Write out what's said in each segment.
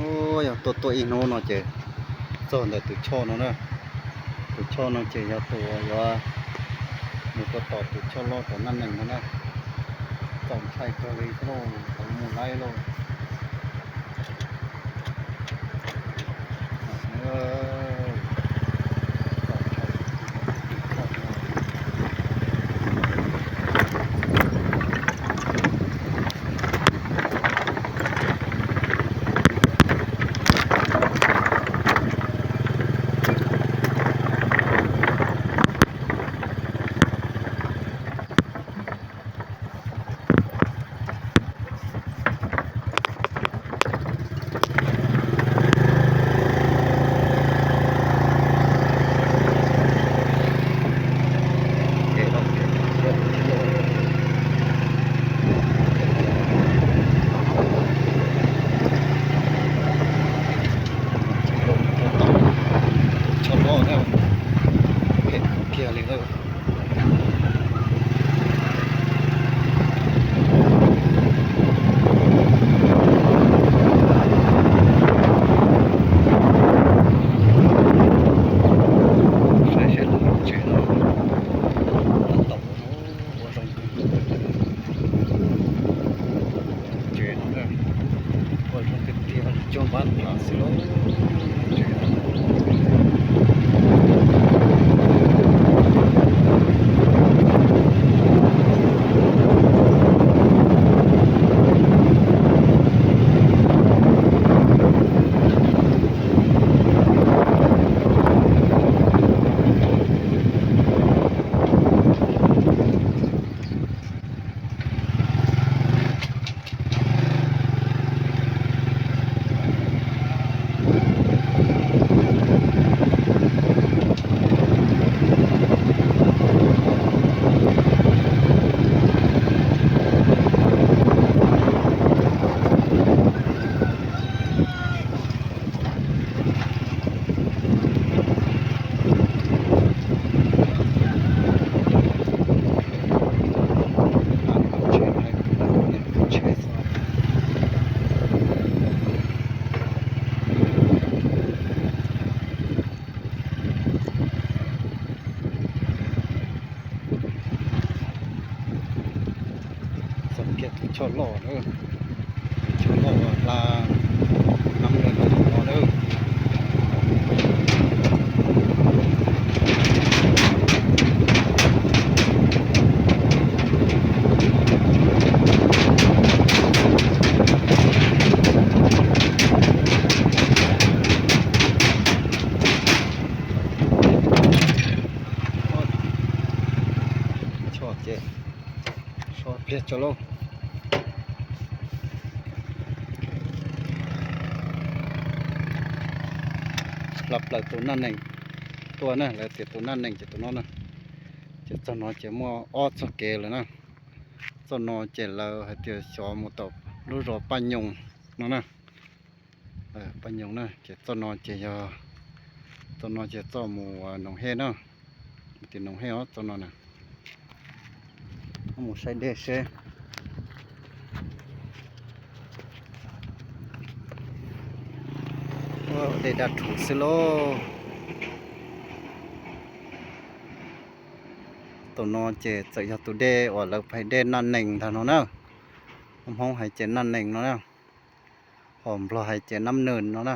Yog tuaj tuaj ib hnub no ces txog ntawm tus choj no na. Tus choj no ces yog tus uas yuav mus rau tom tus choj loj tom Naj Nees no na. Txaus ntshai kawg li thiab lauj, tau mus laib lauj. Choj loj na, phem kiag li na. Saib seb lub tsev no tab tom ua zoo, ua zoo tsev no na, ua zoo tiag tiag li cog npab nrad xwb lauj. Txog kiag tus choj loj na, tus choj loj uas hla nab lawm no na. Choj ces sov pliag tso lauj. Hla plaws tus Naj Nees tuaj na, lawv tias tus Naj Nees ces tus no na. Ces txog no ces muaj ob txoj kev lawm na. Txoj no ces lawv hais tias xyov mus tau lub zos Paj Nyoos no na. Paj Nyoos na, ces txoj no ces yog, txoj no ces txoj mus Noov Hej na. Mus tim Noov Hej os txoj no na. Mus saib dej seb. Dej daj rhuv xwb lauj. Tus no ces txawm yog tus dej uas lawv hais dej Naj Nees ntag no na. Hmoob hais ces Naj Nees no na, ho Nplog hais ces Nab Nws no na.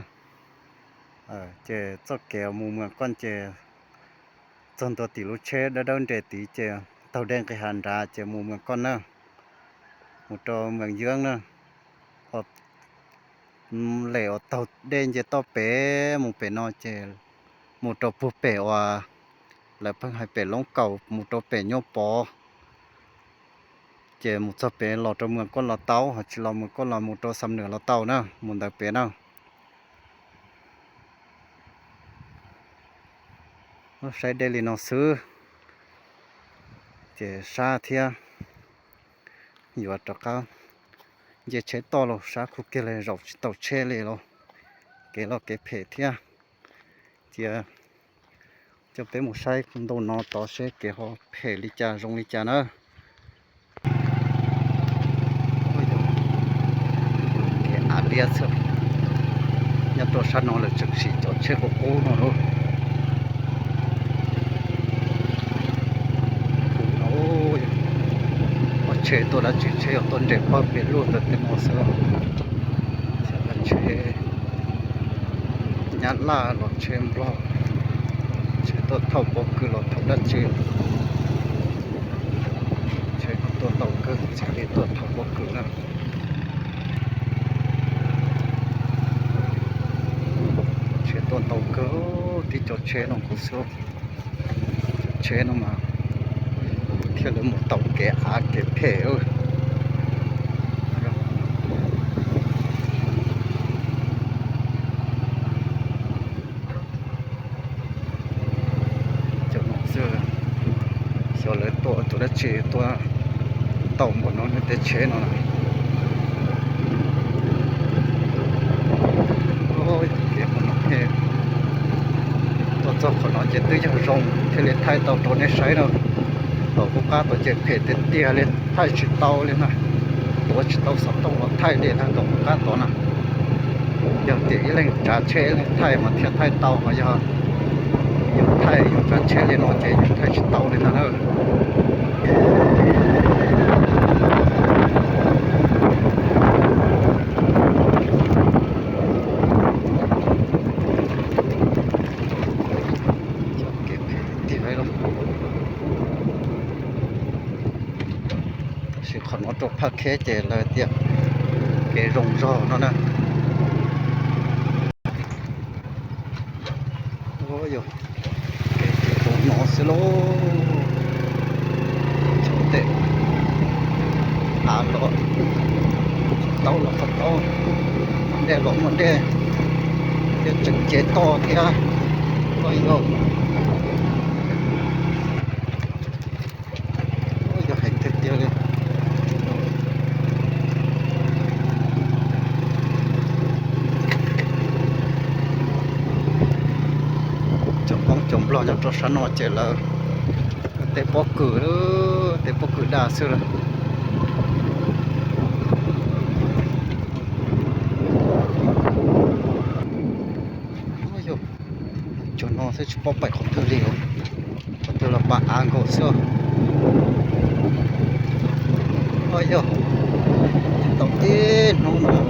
Ces txoj kev mus Muas Koj ces txog ntua tim lub tsheb dawb dawb nres tid ces taug dej nqis hav nrad ces mus Muas Koj na, mus rau Muas Yeeb na. Ho lem uas taug dej nce toj pem mus pem no ces mus rau puag pem uas lawv pheej hais pem Loob Kaus mus rau pem Nyuaj Pov. Ces mus txog pem los rau Muas Koj los tau, ho tsis los Muas Koj los mus rau Xam Nws los tau na, mus ntawd pem na. Saib dej li no xwb ces sab thiab, yuav rov qab nce tsheb toj los sab khuv kiag li, zaum tsis tau tsheb li los, kev los kev phem thiab. Cia coj peb mus saib ntu no tod seb kev ho phem li cas zoo li cas na. Kev av liab xwb. Nyob rau sab no lawv tseem siv cov tsheb qub qub no lawm. Kuv no, ob tsheb tuaj dab tsi, tsheb yog tuaj nres pawg pem luaj ntawm tej no xwb. Tsheb Nyab Laj los tsheb Nplog, tsheb tuaj thauj pob kws los thauj dab tsi. Tsheb tuaj ntau kawg, txiv li tuaj thauj pob kws na. Tsheb tuaj ntau kawg, tib co tsheb no kuv xub, tsheb no mas thiaj li mus tau kev av kev phem. Cov no xwb, xyov lawv tua tus dab tsi tuaj ntau npaum no tej tsheb no. Tuaj txog qhov no ces twb yog zoo thiaj li thaij tau rau nej saib na. Tom qub qab tod ces phem tiag tiag li, thaij tsis tau li na. Tuav tsis tau xov tooj los thaij li na tom qub qab tod na. Yog tias ib leeg tsav tsheb ib leeg thaij mas thiaj thaij tau, ho yog yus thaij yus tsav tsheb li no ces yus thaij tsis tau li ntag na. Tab sis qhov no rau Phaj Kheb ces lawv tias kev zoo zog no na. Yog kev zoo no xwb lauj. Txog tej av los qhov taub los qhov taub, muaj dej los muaj dej, thiab tseem cev toj thiab. Yog heev tiag tiag li. Cov Hmoob cov Nplog nyob rau sab no ces lawv tej pob kws, tej pob kws dag xwb lawm. Cov no xwb tsis paub pais qhov twg li os. Qhov twg los pas av nkaus xwb. Yog tau ib hnub no,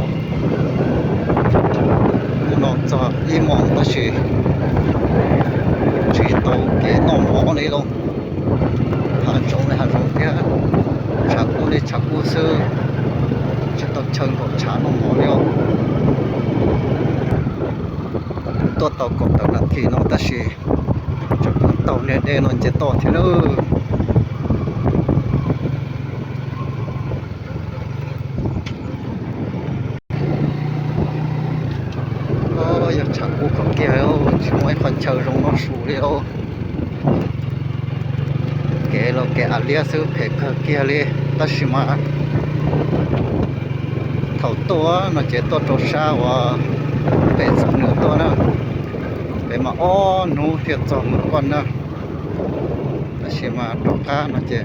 no txog ib moos tab sis tsis tau kev noj mov li lauj. Hav zoov li hav zoov thiab, tshav kub li tshav kub xwb, tsis tau chaw nkaum tshav noj mov li os. Tuaj tau kaum tawm nas this no tab sis tseem pheej taug niag dej no nce toj thiab lawm. Yog tshav kub kawg kiag, tsis muaj ib qho chaw zoo noj su li os. Kev los kev av liab xwb, phem kawg kiag li. Tab sis mas thaum tuaj no ces tuaj rau sab uas pem Xam Nwm tuaj na, pem mas ob hnub thiaj txog Mws Kuaj na. Tab sis mas rov qab no ces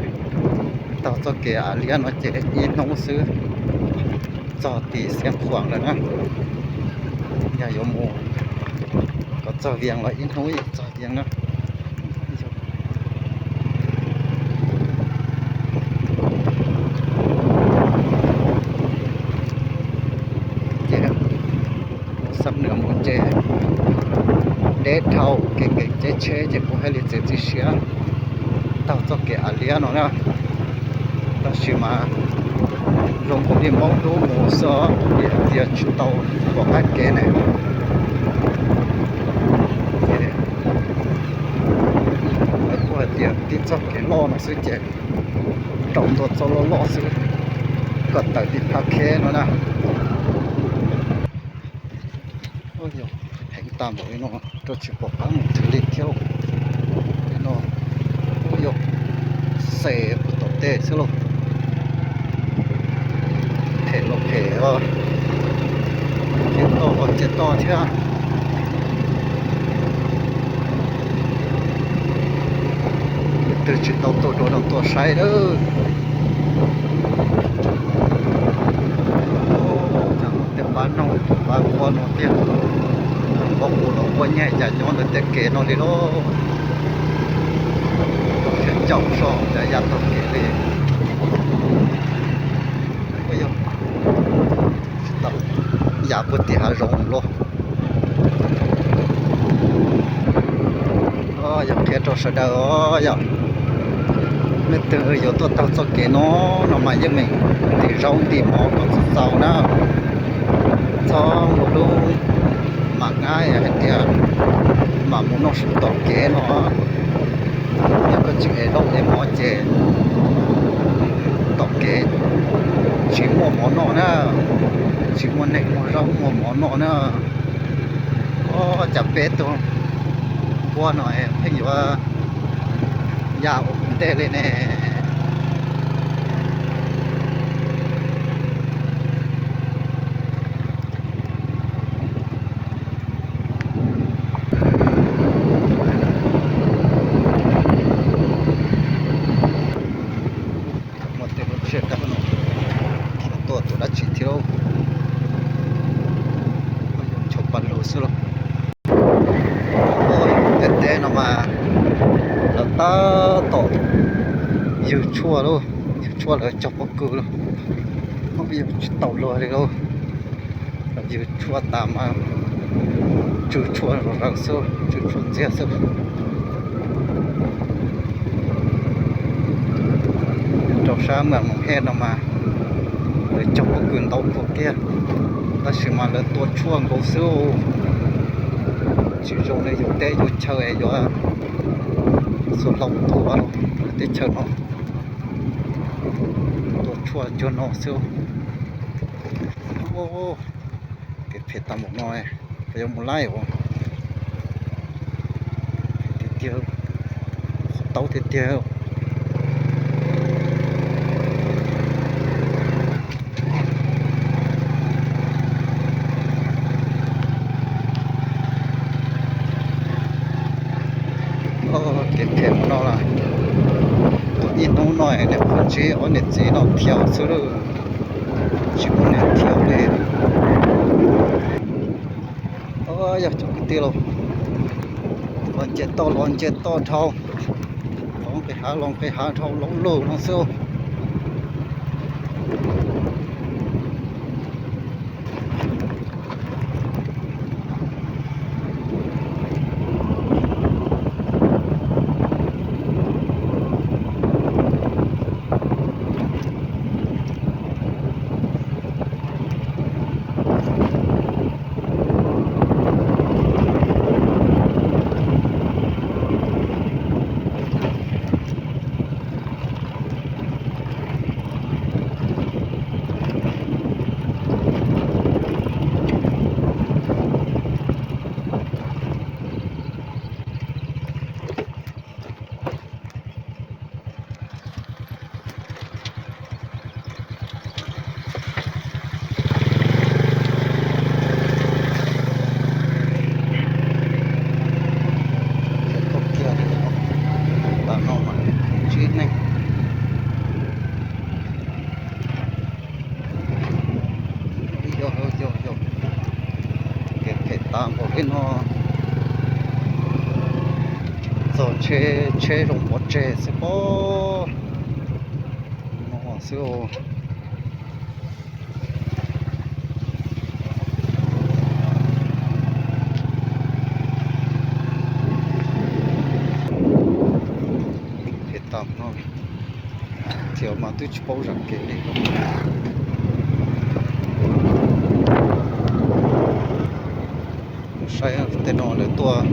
taug txoj kev av liab no ces ib hnub xwb txog tim Xiav Khuam lawm na. Yog yuav mus kom txog Vias los ib hnub yeej txog Vias na. Ces Xam Nwm mus ces deb dhau, kev nkees tsheb ces kuv thiaj li txiav txim siab taug txoj kev av liab no na. Tab sis mas zoo nkaus li maub dub mus xwb, vim hais tias tsis tau pom qab kev ne. Lawv kuj hais tias tib txoj kev loj no xwb ces rau ntua txoj loj loj xwb kom tawm tim Phaj Kheb no na. Heev tas npaum li no rau tsis pom qab mus twg li thiab. No yog xe puag tom tej xwb lauj. Phem los phem os, ces toj os ces toj thiab. Twg tsis tau tuaj dua no tuaj saib lawm. Tej pab noog pab quab no tiag. Ua nyaj cas nyob ntawm tej kev no li lauj. Caum so cas ya tau kev li. Tsis tau ya puag tim hav zoov lauj. Yog qhia rau sawv daws os, yog leej twg yuav tuaj taug txoj kev no, no mas yeej meem ntim zaub ntim mov kom txaus txaus na. Txhob ua lub mam ngab hais tias mam mus noj su tom kev no. Yog koj tsis ev zaub ev mov ces tom kev tsis muaj mov noj na, tsis muaj neeg muaj zaub muaj mov noj na. Ob, cas peb tug nquab no pheej yuav ya ua ntej li ne. Muaj tej lub tsheb dawb no, tuaj tus dab tsi thiab lauj? Yog chaw paj lug xwb lauj. Tej teb no mas lawv tab tom ywg tshuaj lauj, ywg tshuaj lawv cog pob kws lauj. Yug tsis tau luag li lauj. Ywg tshuaj tas mas tsw tshuaj zom zaws xwb, tsw tshuaj ntxiag xwb. Rau sab Moos Hej no mas lawv cog pob kws ntau kawg kiag, tab sis mas lawv tua tshuaj nkaus xwb. Tsis zoo li yus teb yus chaw es yuav xuas hlau tua lawv teb chaws no, tua tshuaj cuag no xwb. Kev phem tag npaum no, puas yuav mus laij os? Tiag tiag, qhov taub tiag tiag. Kev phem no las, tuaj ib hnub no niam pog tsib ob niam txiv no thiab xwb, tsis muaj neeg thiab li. Yog cov kwv tij los, los nce toj los nce toj dhau, los nqis hav los nqis hav dhau los lug no xwb. Tau kiag li no, tam no mas tsib neeg. Yog, yog, yog, kev phem tas npaum li no, txog tsheb, tsheb zoo pov tseg xwb pob. No xwb. Phem tas no, thiab mas twb tsis paub zam kev li. Saib tej no lawv tuaj,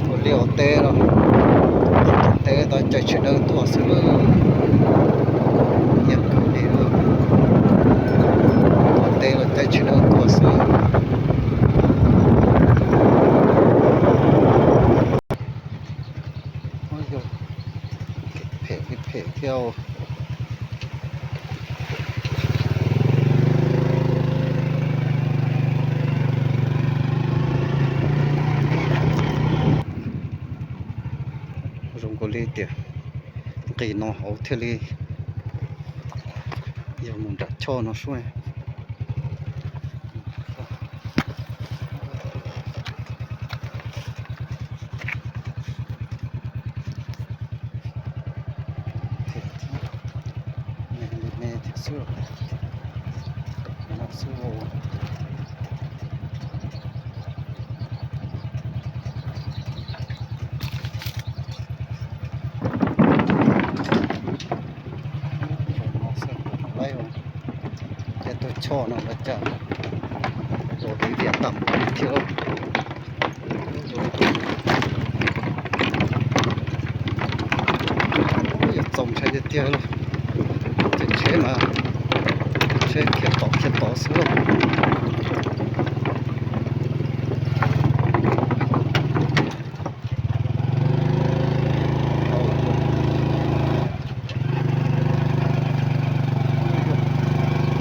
tuaj liaj ua teb los, tuaj teb tau caij tsheb dawb tuaj xwb. Nyiam kawg li, ua teb los caij tsheb dawb tuaj xwb. Phem li phem thiab. Zoo nkaus li tias nqis no hauv thiaj li yog mus nram choj no sub. xwb. No xwb. Ces tus choj no lawv coj los tiv tiaj tag npaum li thiab. Yuav txaus ntshai tiag tiag li. Ces tsheb mas tsheb khiav tod khiav tod xwb.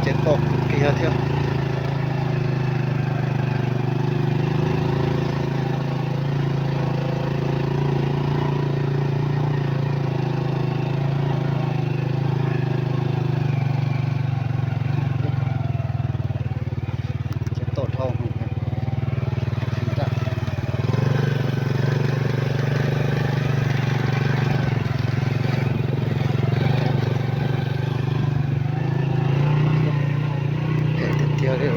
Ces toj kiag thiab. Ces toj dhau. Tiag tiag li.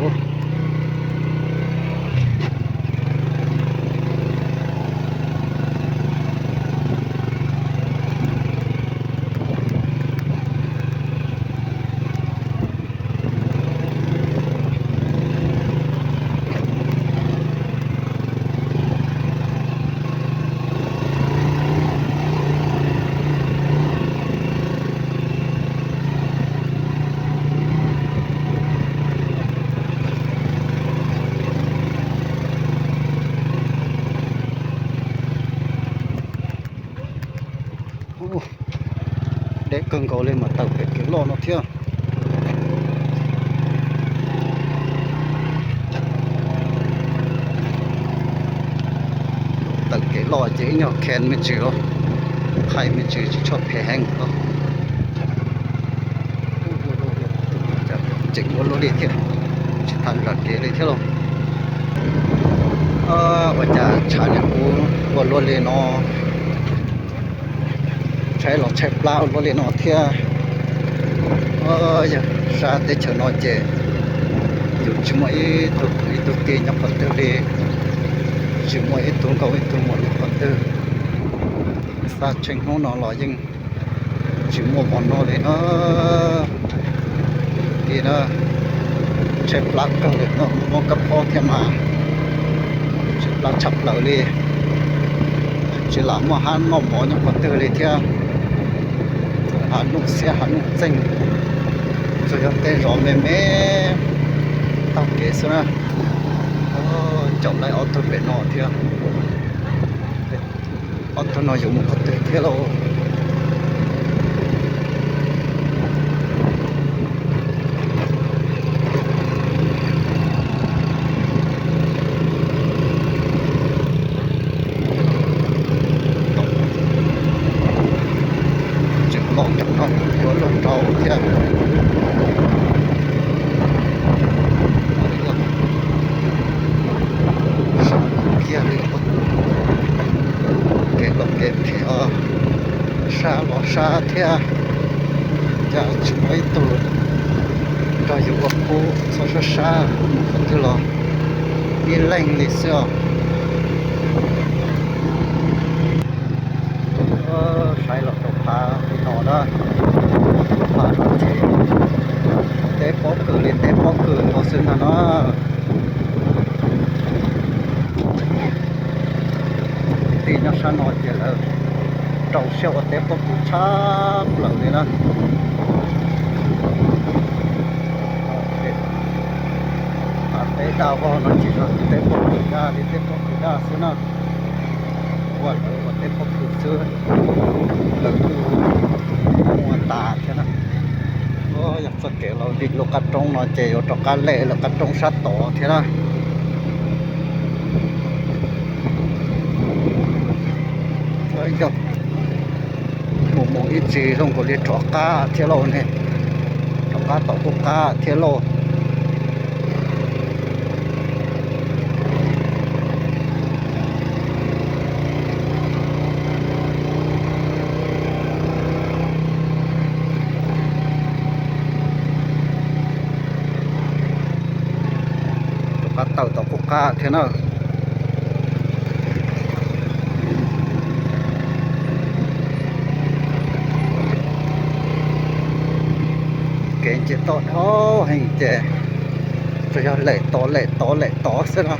Deb kawg nkaus li mas tawm pem kev loj no thiab. Tawm kev loj ces ib nyuag khees me ntsis los, hais me ntsis tsis tshua phem heev os. Tseem ua luaj li thiab, tsis tas zam kev li thiab lauj. Ua cas tshav nyob kuv ua luaj li no, tshaib los tshaib plab ua luaj li no thiab. Yog sab teb chaws no ces yus tsis muaj ib tug kwv ib tug tij nyob qhov twg li, tsis muaj ib tug nkauj ib tug muam nyob qhov twg. Xav tshee hnub no los yeej tsis muaj hmo no li na. Li na, tshaib plab kawg li no, muaj kab phob thiab mas tshaib plab tshaj plaws li. Tsis lam muaj hab noj mov nyob qhov twg li thiab. Hav nuj xiab hav nuj txeeg, tsuas yog tej zos me me taug kev xwb na. Caum lawv ob tug pem no thiab. Ob tug no yuav mus qhov twg thiab lauj? Tseem los cov no kuj yuav luag nraug thiab. Sab kiag li, kev los kev phem os, sab los sab thiab. Cas tsis muaj ib tug nrog yus ua khub txhob sab sab mus qhov twg los ib leeg li xwb os. Saib los rau phav no na, phav no ces teb pob kws li teb pob kws no xwb ntag no. Kwv tij nyob sab no ces lawv rau siab ua teb pob kws tshaj plaws li na. Phav teb daj vog no ces yog teb pob kws daj li teb pob kws daj xwb na. Ua lawv ua teb pob kws xwb, lawv kuj muaj tas thiab na. Yog txoj kev los vim lub qab roob no ces yuav rov qab lem lawv qab roob sab tod thiab na. Yog mus mus ib tsis zoo nkaus li rov qab thiab lauj ne, rov qab tom qub qab thiab lauj. Tau qub qab thiab na. Kev nce toj dhau heev ces tsuas yog lem tod lem tod lem tod xwb na.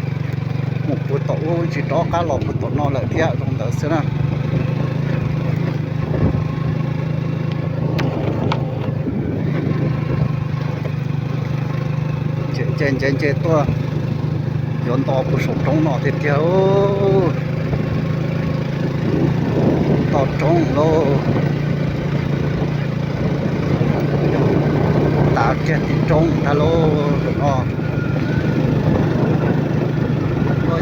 Mus puag tom ub tsis rov qab los puag tom no lawm thiab zoo ntawd xwb na. Nce nce nce nce tuaj, yuav nto puag saum roob no tiag tiag. Nto roob lauj, tav kiag tim roob ntag lauj no.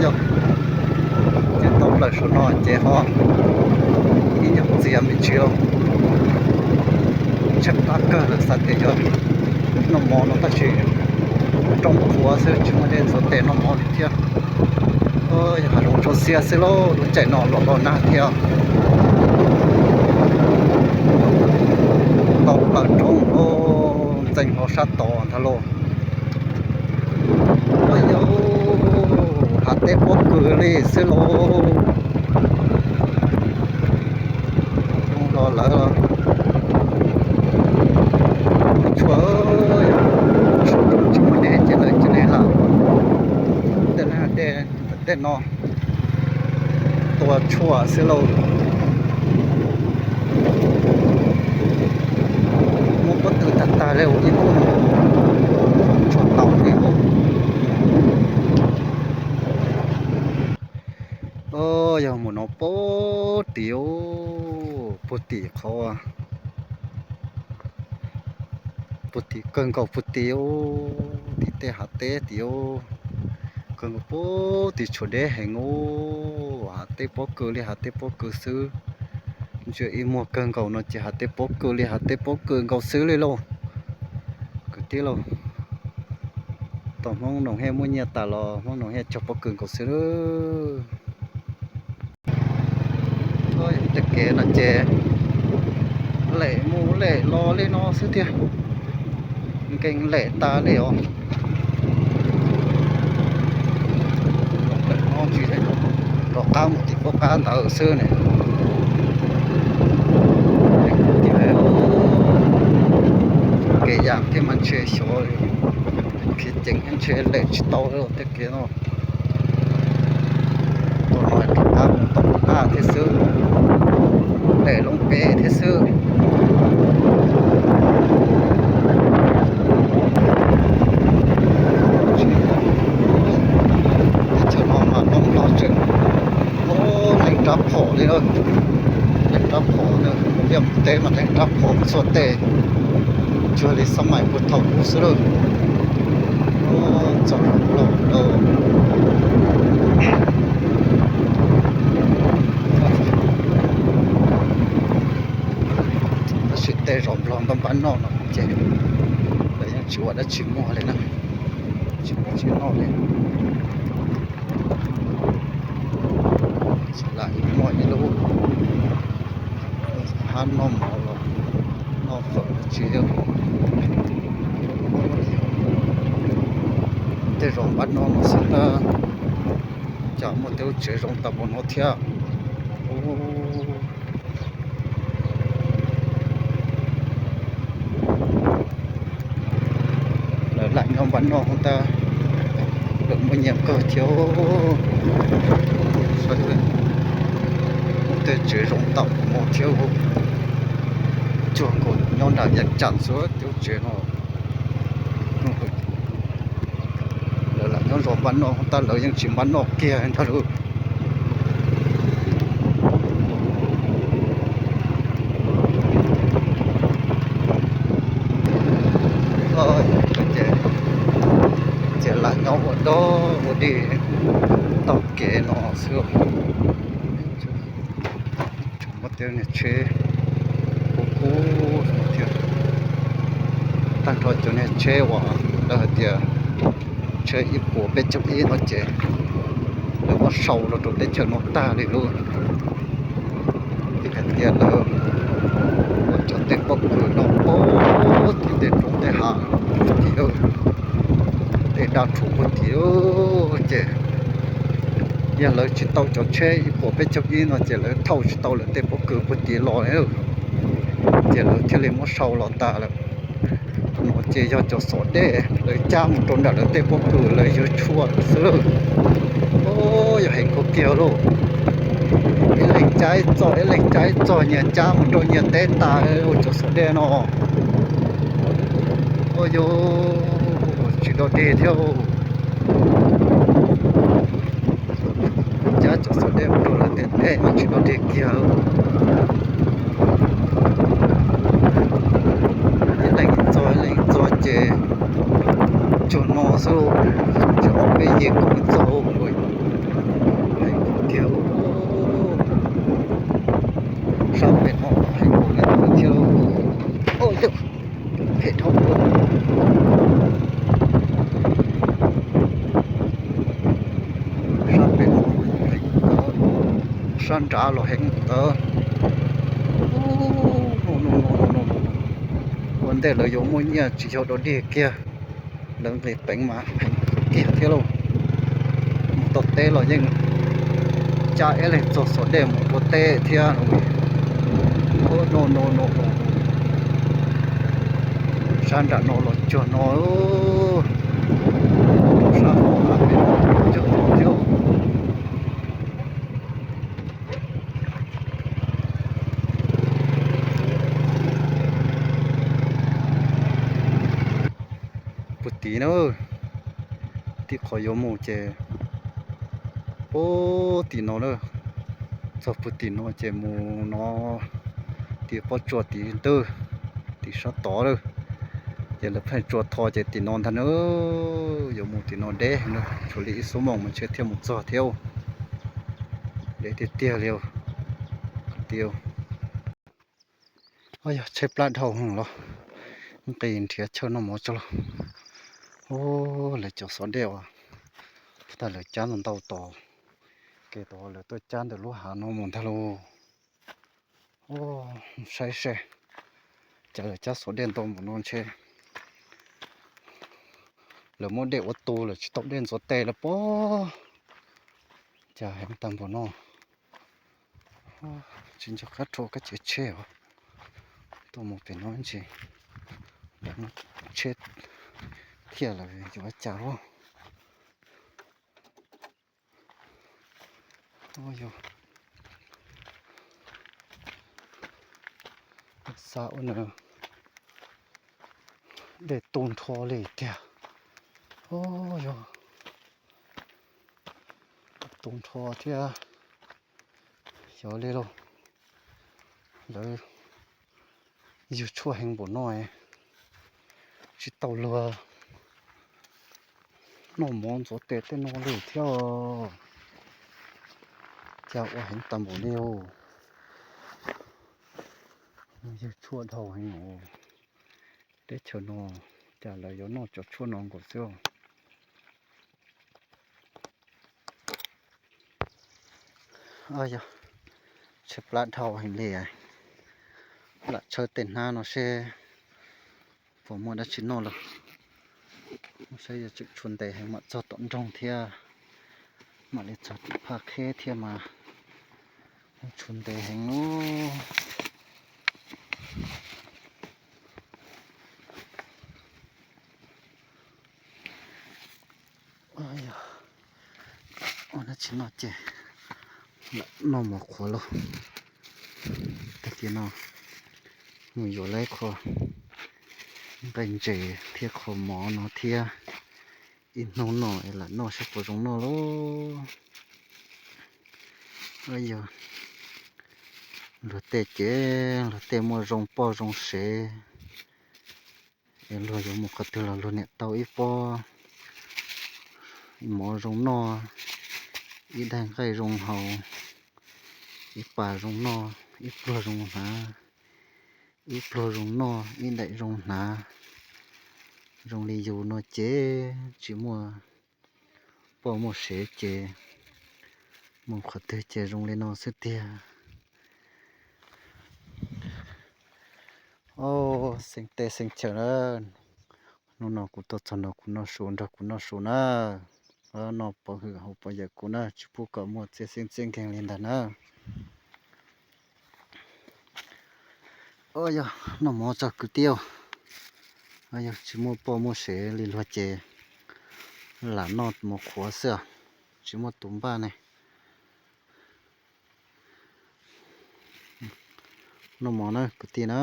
Yog ces tau plaws saum no ces ho ib nyuag txias me ntsis os. Tshaib plab kawg lawm, xav tias yog noj mov no tab sis roob qhuav xwb tsis muaj dej ntxuav tes noj mov li thiab. Yog hav zoov tsuas xiab xwb lauj, lub caij no los los nag thiab. Tau plaws roob lauj, ntxeev hlo sab tod ntag lauj. Yog hav teb pob kws li xwb lauj. Zoo los lawv tshuaj, saum roob tsis muaj dej ces lawv cia li lam tej no, tej no tua tshuaj xwb lauj. Muab pob tw tag tag li ib lub tshuaj tau li. Yog mus no puag tim, puag tim qhov, puag tim kawg nkaus puag tim, tim tej hav teb tim, kawg nkaus puag tim tshuav deb heev ub. Hav teb pob kws li hav teb pob kws xwb. Ntsia ib muag kawg nkaus no ces hav teb pob kws li hav teb pob kws nkaus xwb li lauj. Kwv tij lauj, tau Hmoob Noom Hiaj muaj nyiaj tas los Hmoob Noom Hiaj cog pob kws nkaus xwb. Tej kev no ces lem mus lem los li no xwb tiag, nkees lem tas li os. Rov qab mus tim qub qab ntawd xwb ne. Kev yam thiab mas ntshe xyov khiav ceev thiab ntshe lem tsis tau tej kev no. Tom no rov qab mus tom qab thiab xwb, lem loo pem thiab xwb. Teb chaws no mas loob hlo tseem, o, neeg rab phom li, neeg rab phom, liaj mus teb mas neeg rab phom txhua tes, cuag li xab mais puag thaum ub xwb lauj. Txog los lauj. Tab sis tej zos Nplog npab npab noj no ces lawv yeej tsis ua dab tsi muag li na, tsis muaj tsis noj li. Lam muaj ib lub hab noj mov los noj fawm dab tsi. Tej zos npab noj no xwb tab, cas muaj tej lub tsev zoo tau npaum no thiab. Lawv lam nyob npab noj tab, lawv muaj nyiaj kawg thiab. Saib, muaj tej tsev zoo tau npaum no thiab. Cuag nkaus nyob nram Yeeb Tsam xwb tej lub tsev no. Lawv lam nyob zos npab noj tab lawv yeej tsis npab noj kiag ntag lauj. Ces lam nyob ua dog ua dig taug kev no xwb. Tseem muaj tej niag tsheb kub kub thiab, tag nrho cov niag tsheb uas lawv hais tias tsheb ib puas peb caug ib no ces lawv muab sau los rau teb chaws no tag li lauj. Vim hais tias lawv ua cov tej pob kws no puag tim tej roob tej hav, tim tej Tsa rhuv puag tim ces yog lawv tsis tau cov tsheb ib puas peb caug ib no ces lawv thauj tsis tau lawv tej pob kws puag tim los li, ces lawv thiaj li muab sau los tas lawm. No ces yog cov xov dej lawv cab mus rau nram lawv tej pob kws lawv yug tshuaj xwb. Yog heev kawg kiag lauj. Ib leeg cab ib txoj, ib leeg cab ib txoj, nyias cab mus rau nyias teb tas cov xov dej no. Yog tsis dog dig thiab. Cab cov xov dej mus rau lawv tej teb mas tsis dog dig kiag. Ib leeg ib txoj, ib leeg ib txoj ces cuag no xwb, tsis ob peb yim kaum ib txoj. Heev tiag. Sab pem no heev tiag. Phem dhau. Sab pem no heev ntawd, sab nrad los heev ntawd. Ua ntej lawv yuav muaj nyiaj tsis yog dog dig kiag, lawv nqis peev mas heev tiag thiab lauj. Mus tau teb los yeej cab ib leeg txog xov dej mus ua teb thiab. No no no, sab nram no los cuag no, sab hauv hav pem no cuag no thiab. Puag tim na, tim qhov yuav mus ces puag tim no na, txog puag tim no ces mus no tim pob tsuas tim ntug, tim sab tod lawm. Ces lawv pheej tsuas tho ces tim no ntag na, yuav mus tim no deb heev na, tshuav li ib xuab moos mas ntshe thiaj mus txog thiab. Deb tiag tiag li. Qhov tiag, yog tsheb plab dhau los nqis nrhiav chaw noj mov tso los. Lawv cov xov dej uas tag lawv cab ntau ntau tos, kev tos lawv tuaj cab ntawm lub hav no mus ntag lauj. Saib seb, cas lawv cab xov dej ntau npaum no ntshe lawv muab dej ua tu lawm tsis tau dej ntxuav tes lawm pob. Cas heev tag npaum no. Tsis nco qab rho kab tsev tsheb os. Tuaj mus pem no ntsis, lawv muab tsheb thiaj lawm yuav cas luaj. Xa ua nws dej tu nrho li tiag. Yog tu nrho thiab. Xyov li lauj, lawv yug tshuaj heev npaum no, tsis tau luag noj mov ntxuav tes tej no li thiab. Cas ua heev tag npaum li os. Yug tshuaj dhau heev os. Teb chaws no cas lawv yuav noj cov tshuaj no nkaus xwb. Yog tsheb plab dhau heev li, lam tshawb tej hnab no seb puas muaj dab tsi noj lawm. Saib yuav tseem tshuav ntev heev mam txog tom nroog thiab, mam li txog tim phaj kheb thiab mas tshuav ntev heev lawm. Ua dab tsi noj ces lam noj mov qhuav lauj. Tag kis no mus yuav lawm qho nqaij ntses thiab qho mov no thiab, ib hnub no es lam noj saib puas zoo noj lauj. Yog luag tej ces luag tej muaj zoo poj zoo sev, es luag yuav mus qhov twg los luag niam tau ib pob mov zoo noj, ib daig nqaij zoo haus, ib pas zoo noj, ib pluag zoo hnav, ib pluag zoo noj, ib daim zoo hnav. Zoo li yus no ces tsis muaj poj muaj sev ces mus qhov twg ces zoo li no xwb tiag. Xeev teb xeev chaw na, Hnub no kuv tuaj txog no kuv noj su nrog kuv noj su na. Noj pov hwm haus pov yawm kuv na, tsis pub kom muaj txiaj xeeb txiaj nkeeg li ntag na. Yog noj mov tso kwv tij. Yog tsis muaj poj muaj sev li luag ces lam noj mov qhuav xwb, tsis muaj tus npaj ne. Noj mov na kwv tij na.